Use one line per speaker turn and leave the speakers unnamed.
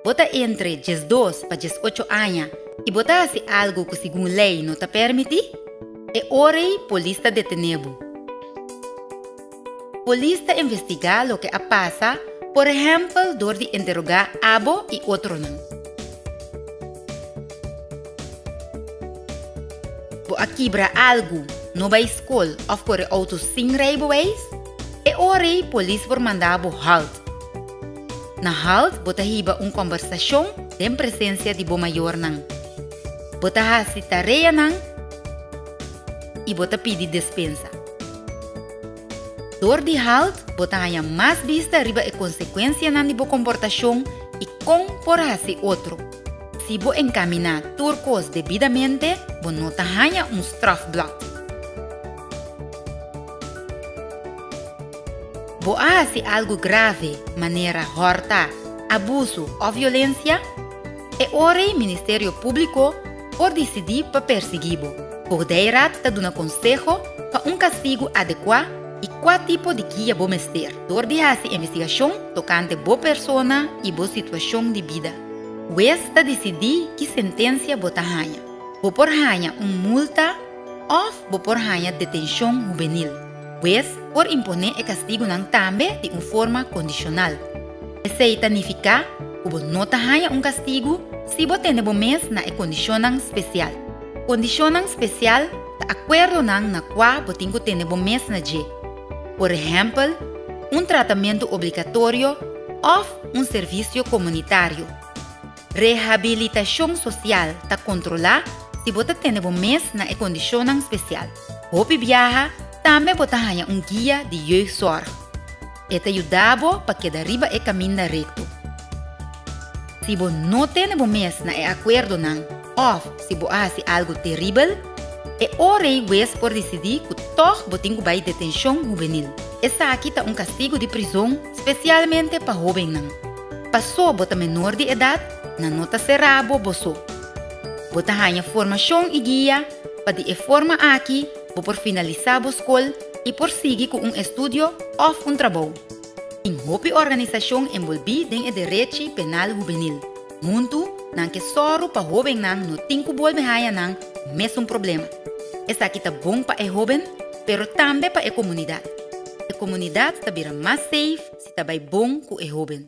Bo ta entre 12 pa 18 aña i bo ta hasi algu ku segun lei no ta permití? E ora ei polis ta detené bo. Polis ta investigá loke a pasa, por ehèmpel dor di interogá abo i otronan. Bo a kibra algu, no bai skol òf kore outo sin reibeweis? E ora ei polis por manda bo halt. Na halt bo ta hiba un kòmbersashon den presensia di bo mayornan. Bo ta hasi tareanan i bo ta pidi despensa. Dor di halt bo ta haña mas bista riba e konsekuensianan di bo komportashon i kon por hasi otro. Si bo enkaminá tur kos debidamente, bo no ta haña un strafblad. Bo a hasi algu grave, manera hòrta, abusu òf violensia? E ora ei Ministerio Públiko por disidí pa persiguí bo. Voogdijraad ta duna konseho pa un kastigu adekuá i kua tipo di guia bo mester dor di hasi investigashon tokante bo persona i bo situashon di bida. Hues ta disidí ki sentensia bo ta haña. Bo por haña un multa òf bo por haña detenshon hubenil. Hues por imponé e kastigunan tambe di un forma kondishonal. Esei ta nifiká ku bo no ta haña un kastigu si bo tene bo mes na e kondishonnan spesial. Kondishonnan spesial ta akuerdonan na kua bo tin ku tene bo mes na dje. Por ehèmpel, un tratamentu obligatorio òf un servisio komunitario. Rehabilitashon sosial ta kontrolá si bo ta tene bo mes na e kondishonnan spesial. Hopi biaha tambe bo ta haña un guia di jeugdzorg. E ta yuda bo pa keda riba e kaminda rekto. Si bo no tene bo mes na e akuerdonan òf si bo a hasi algu teribel, e ora ei hues por disidí ku tòg bo tin ku bai detenshon hubenil. Esaki ta un kastigu di prizon spesialmente pa hóbennan. Pasó bo ta menor di edat, nan no ta será bo bo so. Bo ta haña formashon i guia pa di e forma aki bo por finalisá bo skol i por sigui ku un estudio òf un trabou. Tin hopi organisashon enbolbí den e derechi penal hubenil. Huntu, nan ke sòru pa hóbennan no tin ku bolbe haña nan mesun problema. Esaki ta bon pa e hóben, pero tambe pa e komunidat. E komunidat ta bira mas safe si ta bai bon ku e hóben.